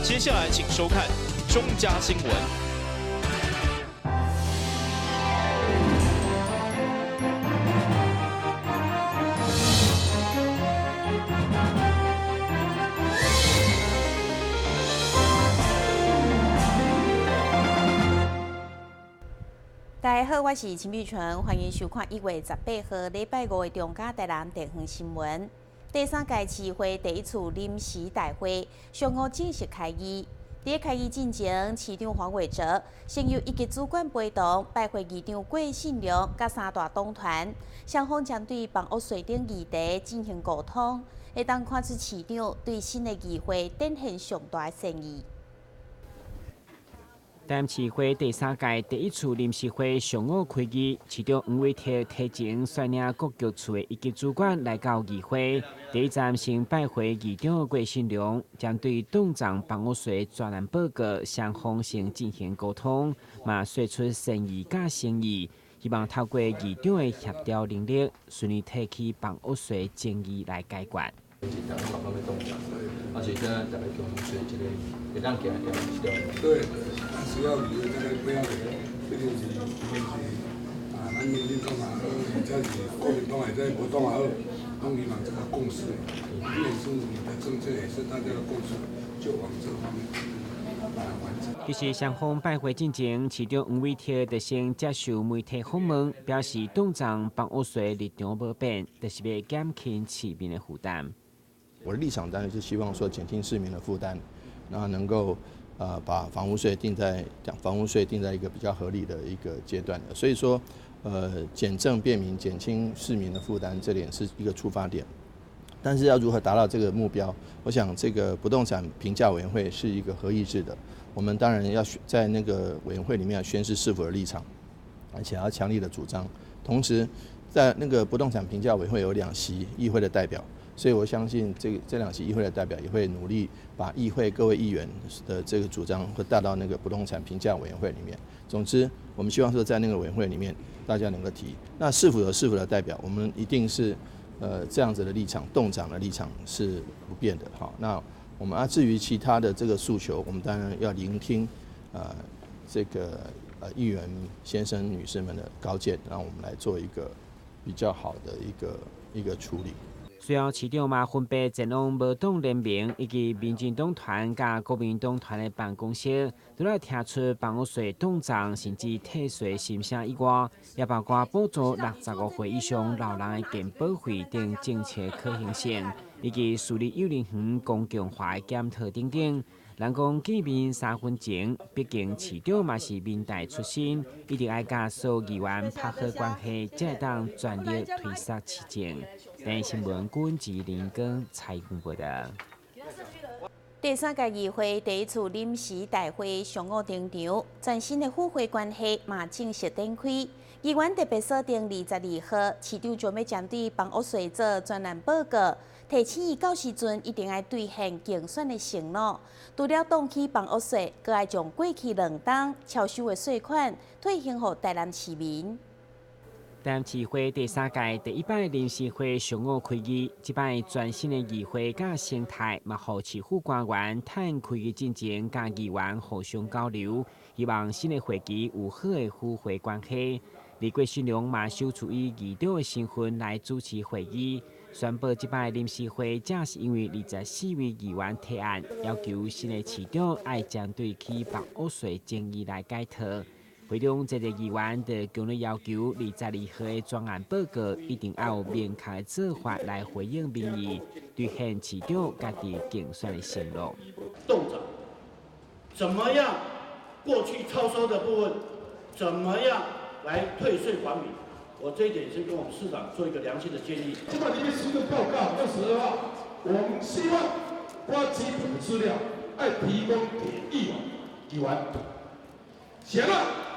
接下來請收看中嘉新聞。大家好，我是秦碧純，歡迎收看1月18號禮拜五的中嘉台南地方新聞。第三屆市會第一次臨時大會上午正式開議。佇開議進前，市長黃偉哲先由一級主管陪同拜會議長郭信良佮三大黨團，雙方針對房屋稅等議題進行溝通，會當看出市長對新的議會展現上大的善意。台南市會第三屆第一次臨時會上午開議，市長黃偉哲提前率領各局處的一級主管來到議會。第一站先拜會議長郭信良，針對凍漲房屋稅專案報告，雙方先進行溝通，嘛說出善意佮誠意，希望透過議長的協調能力，順利提起房屋稅爭議來解決。而且現在大家共同這個會當行條這條。對，需要你這個不要的，畢竟是啊，咱民進黨也好，或者是國民黨也好，無黨也好，攏希望這個共識，因為是你的政策，也是大家的共識，就往這方面來完成。其實雙方拜會進前，市長黃偉哲就先接受媒體訪問，表示凍漲房屋稅立場無變，就是欲減輕市民的負擔。我的立場當然是希望說減輕市民的負擔，那能夠把房屋稅定在一個比較合理的一個階段的。所以說，減政便民，減輕市民的負擔，這點是一個出發點。但是要如何達到這個目標，我想這個不動產評價委員會是一個合議制的，我們當然要在那個委員會裡面要宣示市府的立場，而且要強力的主張。同時，在那個不動產評價委員會有兩席議會的代表。所以我相信這兩席議會的代表也會努力把議會各位議員的這個主張會帶到那個不動產評價委員會裡面。總之，我們希望說在那個委員會裡面，大家能夠提。那市府有市府的代表，我們一定是這樣子的立場，凍漲的立場是不變的。好，那我們啊，至於其他的這個訴求，我們當然要聆聽這個議員先生女士們的高見，讓我們來做一個比較好的一個處理。隨後，市長嘛分別前往無黨聯盟以及民進黨團佮國民黨團的辦公室，除了聽出房屋稅凍漲甚至退稅心聲以外，也包括補助65歲以上老人的健保費等政策可行性，以及私立幼兒園公共化的檢討等等。人講見面三分情，畢竟市長嘛是民代出身，一定愛佮所有議員拍好關係，才會當全力推捒市政。台視新聞郭志林跟采訪報導。第三屆議會第一次臨時大會上午登場，全新的府會關係嘛正式展開。議員特別鎖定22號，市長將欲針對房屋稅做專案報告，提醒伊到時陣一定愛兌現競選的承諾。除了凍起房屋稅，閣愛將過去兩冬超收的稅款退還予台南市民。台南市會第三屆第一擺臨時會上午開議，這擺全新的議會佮生態，嘛予市府官員趁開議進前，佮議員互相交流，希望新的會期有好的府會關係。李郭信良嘛首次以議長的身份來主持會議，宣布這擺臨時會正是因為24位議員提案，要求新的市長愛針對起房屋稅爭議來解套。會中，這個議員就強烈要求22號的專案報告一定要有明確的做法來回應民意，兌現市長家己競選的承諾。凍漲，怎麼樣？過去超收的部分，怎麼樣來退稅還民？我這一點先跟我們市長做一個良心的建議。這個裡面施政報告22號，我們希望把基本的資料愛提供給議員，議員，行了。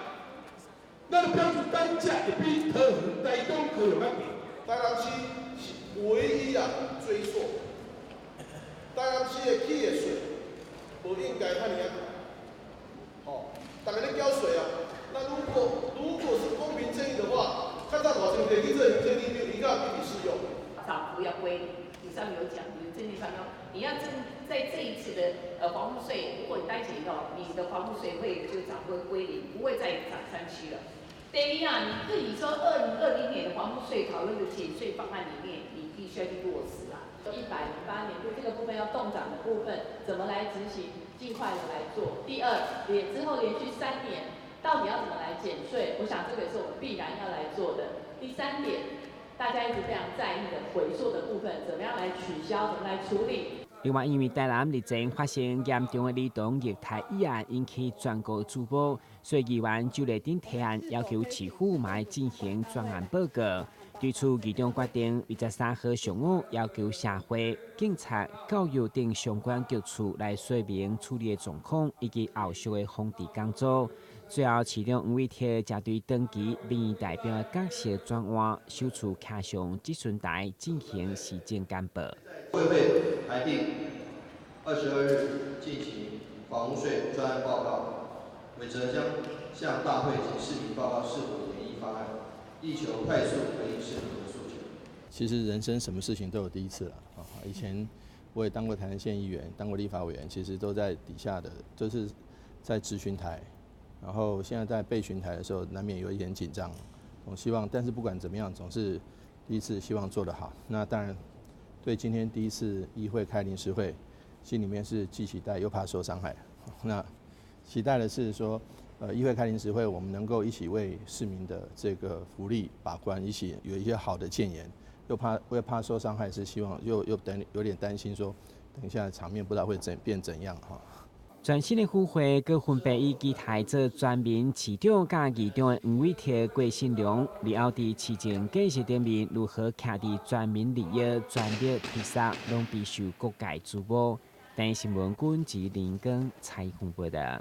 咱的標準單價會比桃園、台中、高雄較低。台南市是唯一啊追溯，台南市的起的稅，無應該遐爾仔高。吼，逐家咧繳稅啊。那如果是公平正義的話，較早偌濟提去做行政院長，伊敢有繼續適用？漲幅要歸零，上有講，你的政見上說，你要增在這一次的房屋稅，如果你單減到，你的房屋稅會就漲會歸零，不會再漲上去了。第一啊，你自己說2020年的房屋稅討論的減稅方案裡面，你必須要去落實啊。108年度這個部分要凍漲的部分，怎麼來執行？盡快的來做。第二，之後連續3年，到底要怎麼來減稅？我想這個也是我們必然要來做的。第三點，大家一直非常在意的回溯的部分，怎麼樣來取消？怎麼來處理？另外，因為台南日前發生嚴重的兒童虐待議案，引起全國矚目，所以議員周麗珍提案要求市府嘛進行專案報告。對此，議長決定23號上午要求社會、警察、教育等相關局處來說明處理的狀況以及後續的防治工作。最後，市長黃偉哲才對長期民意代表的角色轉換，首次徛上質詢台進行施政簡報。會會排定22日進行房屋稅專案報告，委則將向大會及市民報告市府研議方案，力求快速回應市民的訴求。其實人生什麼事情都有第一次了啊！以前我也當過台南縣議員，當過立法委員，其實都在底下的，就是在質詢台，然後現在在備詢台的時候，難免有一點緊張。我希望，但是不管怎麼樣，總是第一次，希望做得好。那當然，對今天第一次議會開臨時會，心裡面是既期待又怕受傷害。那期待的是說，議會開臨時會，我們能夠一起為市民的這個福利把關，一起有一些好的建言。又怕受傷害，是希望又等有點擔心，說等一下場面不知道會怎變怎樣哈。全新的府會，閣分別以期待做全民市長佮議長的黃偉哲、郭信良，日後佇市政建設頂面如何徛佇全民利益，全力推捒，攏備受各界矚目。台視新聞軍吉林根採訪報道。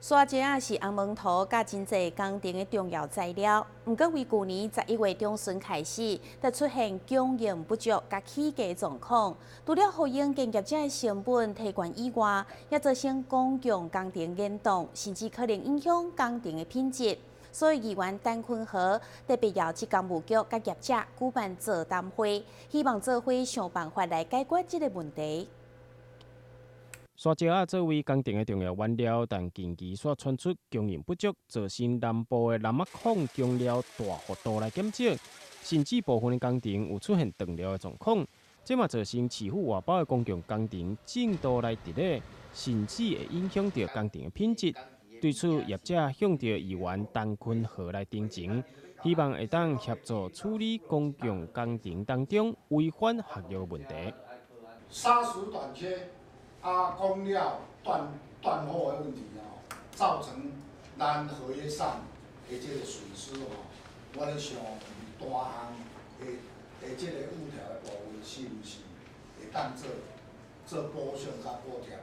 沙石仔是紅毛塗佮真濟工程的重要材料，毋過為舊年11月中旬開始，就出現供應不足佮起價狀況。除了呼應建業者的成本提懸以外，也造成公共工程延宕，甚至可能影響工程的品質。所以議員陳坤和特別邀請工務局佮業者舉辦座談會，希望做伙想辦法來解決這個問題。沙石仔作為工程的重要原料，但近期煞傳出供應不足，造成南部的楠仔礦供料大幅度來減少，甚至部分的工程有出現斷料的狀況。這嘛造成市府外包的公共工程進度來 delay，甚至會影響著工程的品質。對此，業者向著議員陳坤和來陳情，希望會當協助處理公共工程當中違反合約問題。砂石短缺。啊，工料斷斷貨的問題哦，造成咱合約上的這個損失哦，我咧想大項的這個物條的部分，是毋是會當做做補償佮補貼？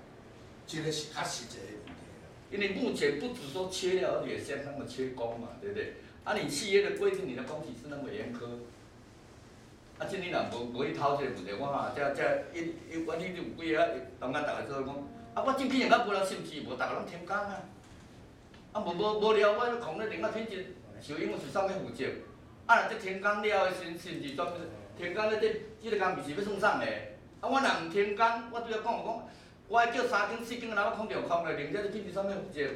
這個是較實際的問題。因為目前不只說缺料，而且相當的缺工嘛，對不對？啊，你契約的規定，你的工期是那麼嚴苛，啊，這你若無去討這個問題，我哈，這一一我你有幾個同學逐家做講，啊，我進去人家無人甚至無，逐家攏停工啊，啊，無料，我控咧另外品質受影響是啥物負責？啊，若這停工了的時，甚至專停工咧，這個工是欲算啥的？啊，我若毋停工，我對伊講講，我愛叫三更四更的人，我空著空咧，另這品質啥物負責？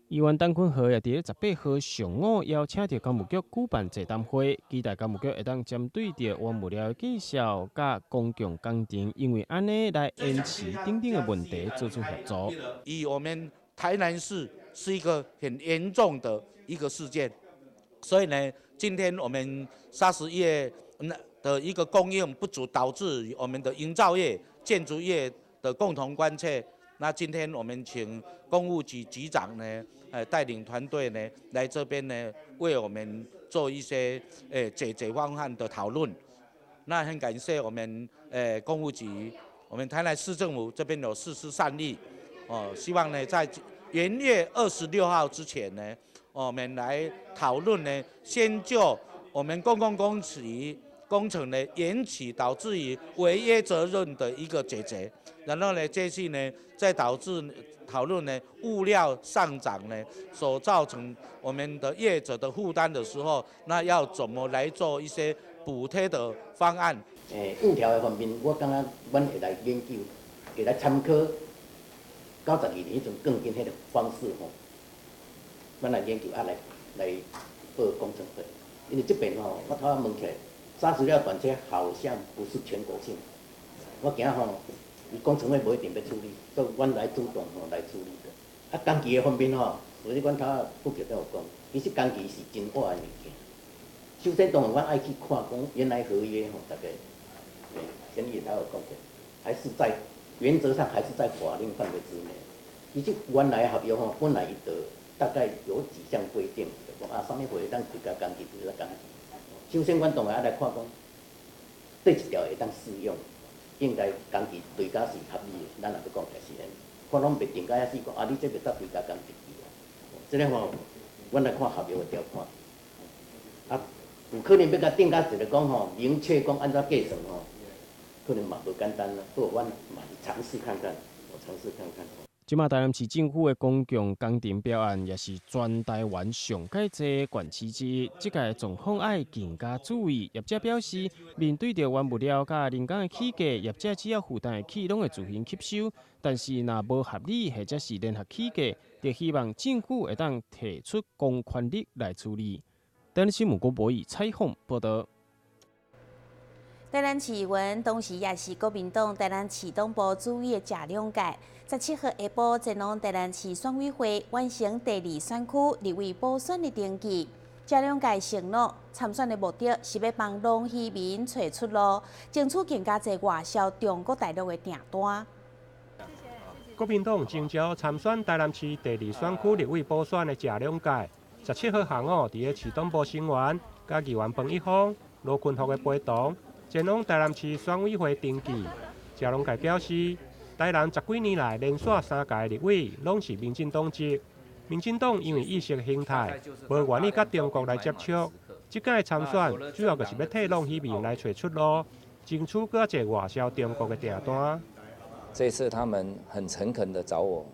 議員陳坤和也佇咧18號上午邀請著工務局舉辦座談會，期待工務局會當針對著原物料的價數佮公共工程，因為按呢來延遲等等的問題，做出協助。以我們台南市是一個很嚴重的一個事件，所以呢，今天我們砂石業的一個供應不足，導致我們的營造業、建築業的共同關切。那今天我們請工務局局長呢，帶領團隊呢，來這邊呢，為我們做一些解決方案的討論。那很感謝我們工務局，我們台南市政府這邊有釋出善意，哦，希望呢在元月26號之前呢，我們來討論呢，先就我們公共工程呢延期導致於違約責任的一個解決，然後呢，接續呢，再導致討論呢物料上漲呢所造成我們的業者的負擔的時候，那要怎麼來做一些補貼的方案？欸，五條的方面，我感覺阮會來研究，會來參考92年彼陣鋼筋彼个方式吼，阮來研究啊來來報工程費，因為這邊吼，我頭仔問起來，砂石料短缺好像不是全國性，我驚吼，伊工程費無一定欲處理，所以阮來主動吼來處理的。啊，工期的方面吼，所以阮頭仔副局長有講，其實工期是真活的物件。首先當然，阮愛去看講原來合約吼，大概，前議員頭有講過，還是在原則上還是在法令範圍之內。其實原來合約吼，本來伊就大概有幾項規定，就講啊，啥物貨會當追加工期，追加工期。首先，阮當然愛來看講，佗一條會當適用，應該工期追加是合理的。咱若欲講起來是按呢，看攏袂定甲遐死講啊，你這袂使追加工期啊。這个吼，阮來看合約的條款。啊，有可能欲共定甲一个講吼，明確講按怎計算吼，可能嘛無簡單啦。好，阮嘛是嘗試看看，我嘗試看看。這馬台南市政府的公共工程標案，也是全台灣上蓋濟縣市之一。這屆狀況愛更加注意。業者表示，面對著原物料佮人工的起價，業者只要負擔會起，攏會自行吸收。但是若無合理或者是聯合起價，就希望政府會當提出公權力來處理。台南新聞郭博宇採訪報導。台南市議員，同時也是國民黨台南市黨部主委的謝龍介，17號下晡前往台南市選委會完成第二選區立委補選的登記。謝龍介承諾參選的目的是欲幫農漁民揣出路，爭取更加濟外銷中國大陸的訂單。國民黨徵召參選台南市第二選區立委補選的謝龍介，17號下午佇咧市黨部成員佮議員彭一峰、羅坤福的陪同，前往台南市選委會登記。謝龍介表示，台南十幾年來連續三屆立委攏是民進黨籍，民進黨因為意識形態，無願意佮中國來接觸。這屆參選主要就是欲替農漁民來揣出路，爭取閣較濟外銷中國的訂單。這次他們很誠懇的找我，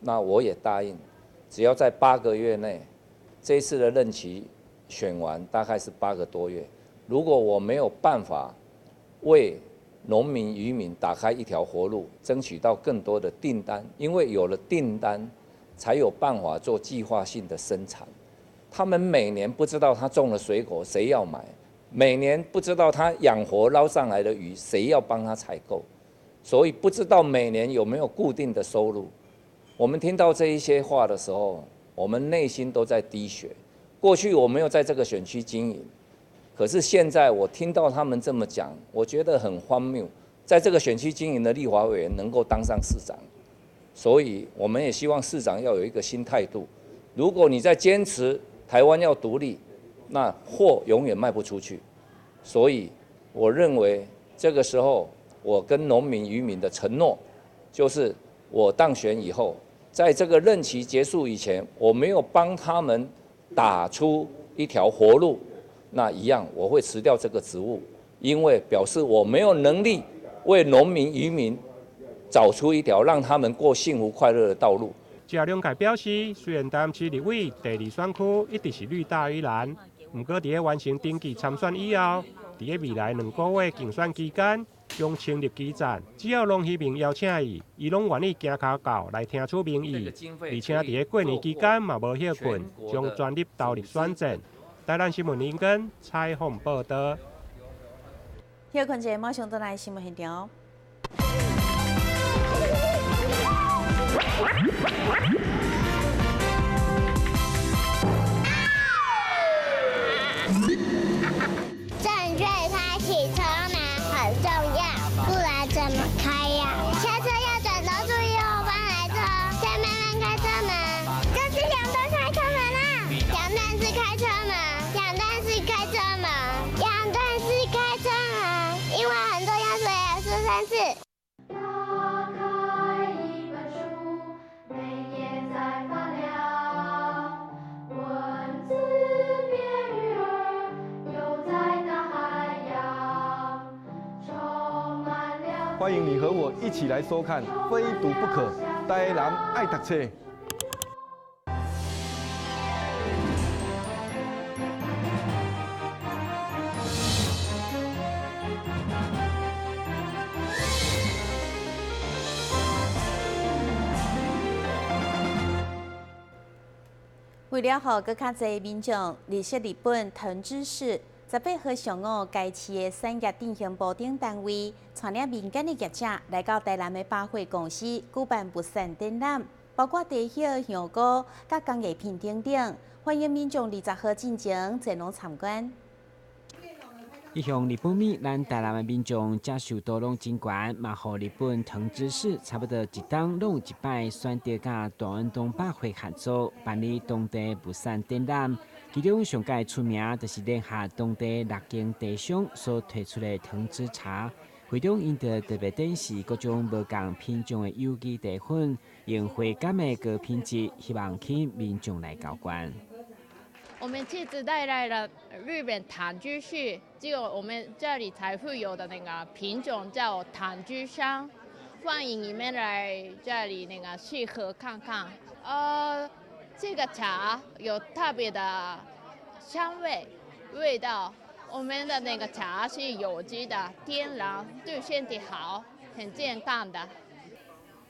那我也答應，只要在8個月內，這次的任期選完大概是8個多月，如果我沒有辦法為農民漁民打開一條活路，爭取到更多的訂單，因為有了訂單，才有辦法做計劃性的生產。他們每年不知道他種了水果誰要買，每年不知道他養活撈上來的魚誰要幫他採購，所以不知道每年有沒有固定的收入。我們聽到這一些話的時候，我們內心都在滴血。過去我沒有在這個選區經營。可是現在我聽到他們這麼講，我覺得很荒謬。在這個選區經營的立法委員能夠當上市長，所以我們也希望市長要有一個新態度。如果你在堅持台灣要獨立，那貨永遠賣不出去。所以我認為這個時候，我跟農民漁民的承諾，就是我當選以後，在這個任期結束以前，我沒有幫他們打出一條活路。那一樣，我會辭掉這個職務，因為表示我沒有能力為農民漁民找出一條讓他們過幸福快樂的道路。謝龍介表示，雖然台南市立委第二選區一直是綠大於藍，毋過佇咧完成登記參選以後，佇咧未來2個月競選期間，將成立基站，只要農漁民邀請伊，伊攏願意行跤到來聽取民意，而且佇咧過年期間嘛無歇睏，將全力投入選戰。台南新聞林根採訪報導。歇睏者，馬上轉來新聞現場。正確開啟車門很重要，不然怎麼開呀？下車要轉頭注意後方來車，再慢慢開車門。這是兩段開車門啦，兩段式開車門，兩段式開車門，兩段式開車門，因為很重要，所以要說3次。打開一本書，每頁在發亮，文字變魚兒，游在大海洋，充滿了。歡迎你和我一起來收看《非讀不可》，台南愛讀冊。為了予閣較濟民眾認識日本藤枝市，18號上午，該市的產業振興部等單位，帶領民間的業者來到台南的百貨公司舉辦物產展覽，包括茶葉、香菇、佮工藝品等等，歡迎民眾20號進前前往參觀。一向日本物，咱台南的民眾接受度攏真懸，嘛予日本藤枝市差不多一冬攏有一擺選擇佮大遠東百貨合作辦理當地物產展覽，其中上蓋出名就是聯合當地六間茶商所推出的藤枝茶，會中𪜶就特別展示各種無仝品種的有機茶粉，用回甘的高品質，希望吸引民眾來交關。我們這次帶來了日本藤枝市，只有我們這裡才會有的那個品種叫藤枝香，歡迎你們來這裡那個試喝看看。這個茶有特別的香味味道，我們的那個茶是有機的，天然，對身體好，很健康的。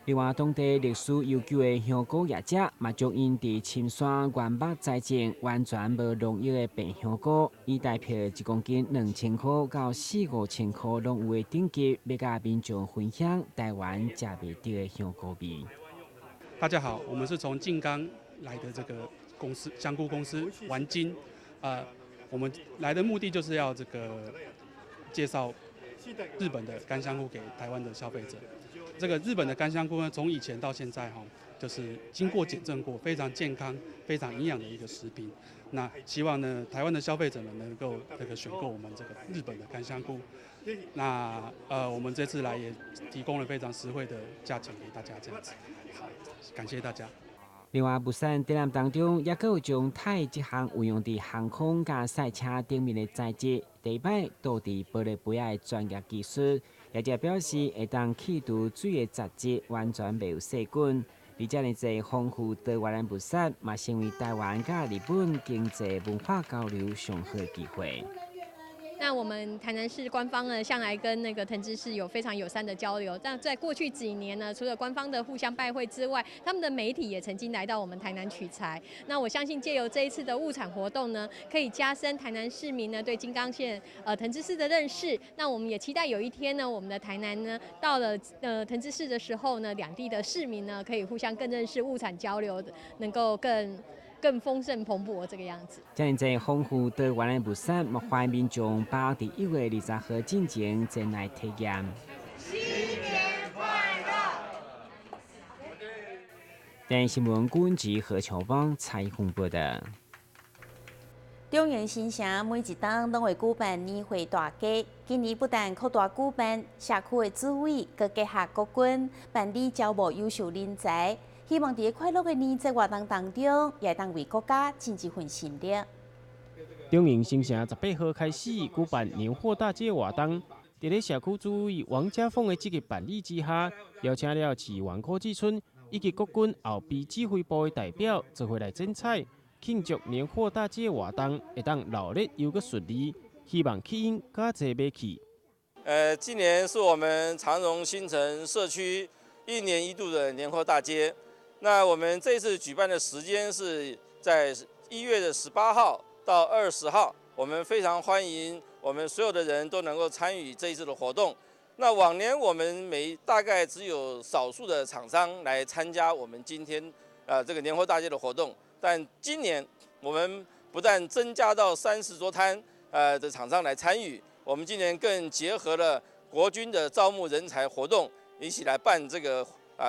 另外，當地歷史悠久的香菇業者，嘛將𪜶佇深山原木栽種完全無農藥的白香菇，以台幣1公斤2000箍到四五千箍攏有的等級，欲佮民眾分享台灣食袂著的香菇味。大家好，我們是從靜岡來的這個公司香菇公司丸金，我們來的目的就是要這個介紹日本的乾香菇給台灣的消費者。這個日本的乾香菇呢，從以前到現在哈，就是經過檢證過，非常健康、非常營養的一個食品。那希望呢，台灣的消費者們能夠這個選購我們這個日本的乾香菇。那我們這次來也提供了非常實惠的價錢給大家，這樣子。好，感謝大家。另外，物產展覽當中，也閣有將鈦這項運用佇航空佮賽車頂面的材質，第一擺倒佇玻璃杯仔的專業技術，業者表示會當去除水的雜質，完全袂有細菌。而遮爾濟豐富多元的物產，嘛成為台灣佮日本經濟文化交流上好的機會。那我們台南市官方呢，向來跟那個藤枝市有非常友善的交流。但在過去幾年呢，除了官方的互相拜會之外，他們的媒體也曾經來到我們台南取材。那我相信借由這一次的物產活動呢，可以加深台南市民呢對靜岡縣藤枝市的認識。那我們也期待有一天呢，我們的台南呢到了藤枝市的時候呢，兩地的市民呢可以互相更認識，物產交流能夠更豐盛蓬勃這個樣子。遮爾濟豐富多元的物產，嘛歡迎民眾把握佇1月20號進前前來體驗。新年快樂！電視新聞郭吉何秋芳採訪報道。中營新城每一冬攏會舉辦年貨大街，今年不但擴大舉辦，社區的主委閣結合國軍辦理招募優秀人才。希望佇快樂的年節活動當中，也會當為國家盡一份心力。中營新城18號開始舉辦年貨大街活動，佇咧社區主委王家鳳的積極辦理之下，邀請了市原科技村以及國軍後備指揮部的代表，做伙來剪彩，慶祝年貨大街活動會當熱鬧又閣順利，希望吸引較濟買客。今年是我們長榮新城社區一年一度的年貨大街。那我們這次舉辦的時間是在1月的18號到20號，我們非常歡迎我們所有的人都能夠參與這一次的活動。那往年我們每大概只有少數的廠商來參加我們今天這個年貨大街的活動，但今年我們不但增加到30多攤的廠商來參與，我們今年更結合了國軍的招募人才活動，一起來辦這個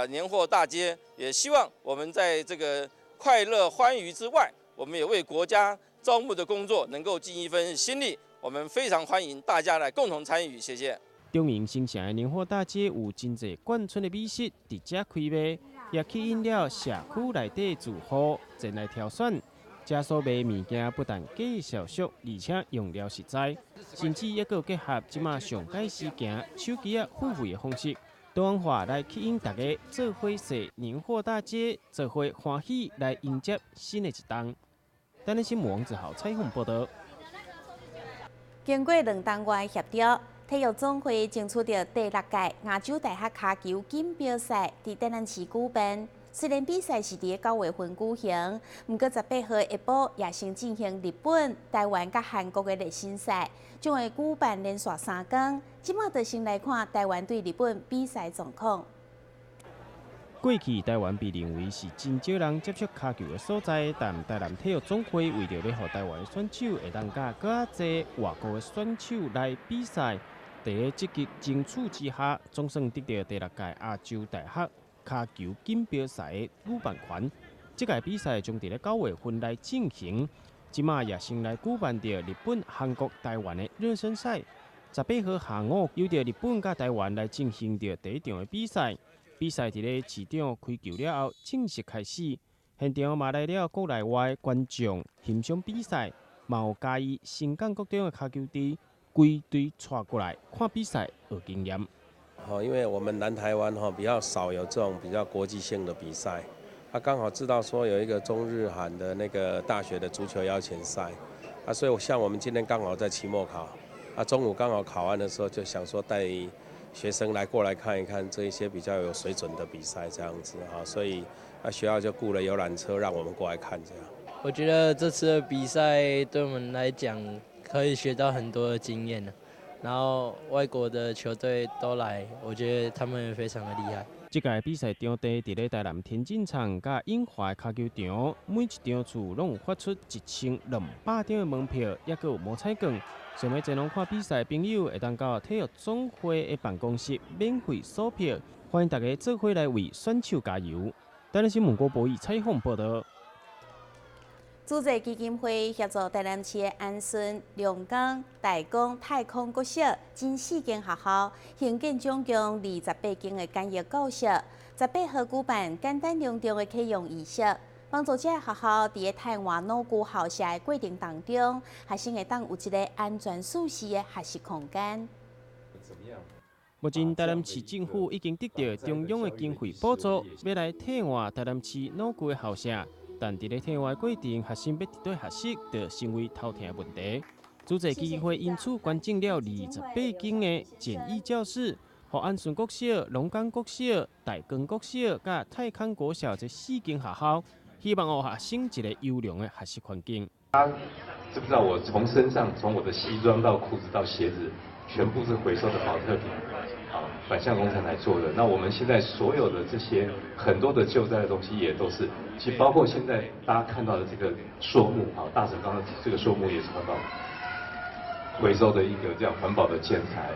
年貨大街，也希望我們在這個快樂歡愉之外，我們也為國家招募的工作能夠盡一份心力。我們非常歡迎大家來共同參與，謝謝。中營新城的年貨大街有真濟眷村的美食佇遮開賣，也吸引了社區內底住戶前來挑選。遮所賣物件不但價數俗，而且用料實在，甚至猶閣結合這馬上蓋時行手機仔付費的方式，多元化來吸引大家做伙踅年貨大街，做伙歡喜來迎接新的一冬。台南新聞王子豪採訪報道。經過2冬外協調，體育總會爭取著第六屆亞洲大學跤球錦標賽佇台南市舉辦。雖然比賽是佇9月份舉行，毋過18號下晡也先進行日本、台灣佮韓國的熱身賽，將會舉辦連續3工。這馬就先來看台灣對日本比賽狀況。過去台灣被認為是真少人接觸跤球的所在，但台南體育總會為著欲予台灣選手會當佮閣較濟外國的選手來比賽，佇咧積極爭取之下，總算得著第六屆亞洲大學跤球錦標賽的舉辦權。這屆比賽將佇咧9月份來進行，這馬也先來舉辦著日本、韓國、台灣的熱身賽。18號下午，由著日本佮台灣來進行著第一場的比賽。比賽佇咧市長開球了後正式開始，現場嘛來了國內外觀眾欣賞比賽，嘛有嘉義新港國中的跤球隊規隊帶過來看比賽學經驗。好，因為我們南台灣哈比較少有這種比較國際性的比賽，他剛好知道說有一個中日韓的那個大學的足球邀請賽，啊，所以像我們今天剛好在期末考，啊，中午剛好考完的時候就想說帶學生來過來看一看這一些比較有水準的比賽，這樣子啊，所以啊學校就僱了遊覽車讓我們過來看這樣。我覺得這次的比賽對我們來講可以學到很多的經驗，然後外國的球隊都來，我覺得他們非常的厲害。這屆比賽場地佇咧台南田徑場佮永華跤球場，每一場次攏有發出1200張的門票，猶閣有摸彩券。想欲前往看比賽的朋友，會當到體育總會的辦公室免費索票，歡迎大家做伙來為選手加油。台南新聞郭博義採訪報導。主濟基金會協助台南市的安順、龍岡、大岡、太空國小，這四間學校興建總共28間的簡易教室，18號舉辦簡單隆重的啟用儀式。幫助這个學校佇咧汰換老舊校舍的過程當中，學生會當有一个安全舒適的學習空間。目前台南市政府已經得著中央的經費補助，欲來替換台南市老舊的校舍，但佇咧替換的過程，學生欲佇佗學習，就成為頭疼的問題。主濟基金會因此捐贈了28間的簡易教室，予安順國小、龍岡國小、大岡國小佮太空國小這四間學校。希望予學生一個優良的學習環境。他知不知道我從身上，從我的西裝到褲子到鞋子，全部是回收的寶特瓶，啊，反向工程來做的。那我們現在所有的這些很多的救災的東西也都是，其實包括現在大家看到的這個樹木，啊，大成鋼的這個樹木也是環保回收的一個這樣環保的建材。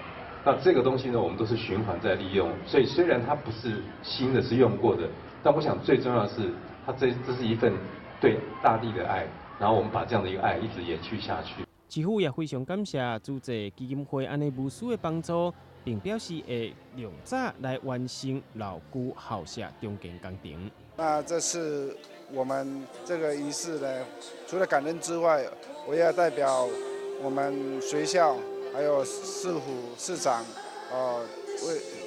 那這個東西呢，我們都是循環再利用，所以雖然它不是新的，是用過的，但我想最重要的是。他這是一份對大地的愛，然後我們把這樣的一個愛一直延續下去。市府也非常感謝主濟基金會按呢無私的幫助，並表示會量早來完成老舊校舍重建工程。那這次我們這個儀式呢，除了感恩之外，我也要代表我們學校還有市府市長，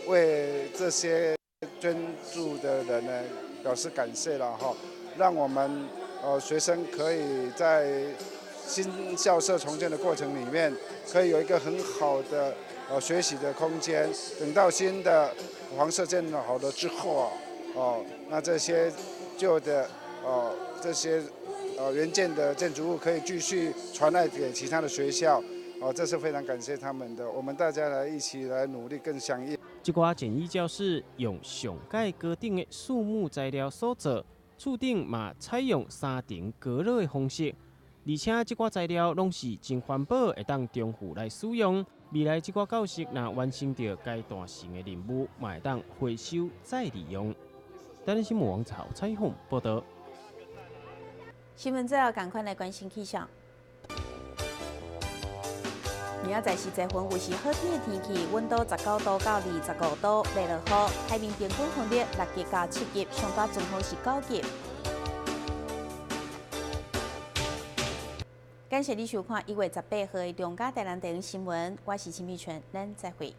為這些捐助的人呢，表示感謝了哈，讓我們學生可以在新校舍重建的過程裡面，可以有一個很好的學習的空間。等到新的房舍建好了之後啊，那這些舊的這些原建的建築物可以繼續傳來給其他的學校，這是非常感謝他們的。我們大家來一起來努力，更相應。這寡簡易教室用上蓋高頂的樹木材料所做，厝頂嘛採用3層隔熱的方式，而且這寡材料攏是真環保，會當重複來使用。未來這寡教室若完成著該大型的任務，嘛會當回收再利用。台南新聞王朝采訪報導。新聞最後，趕快來關心氣象。明仔載是十分有時好天的天氣，溫度19度到25度，袂落雨。海面平均風力6級到7級，上大陣風是9級。感謝你收看1月18號的中嘉台南電視新聞，我是陳美泉，咱再會。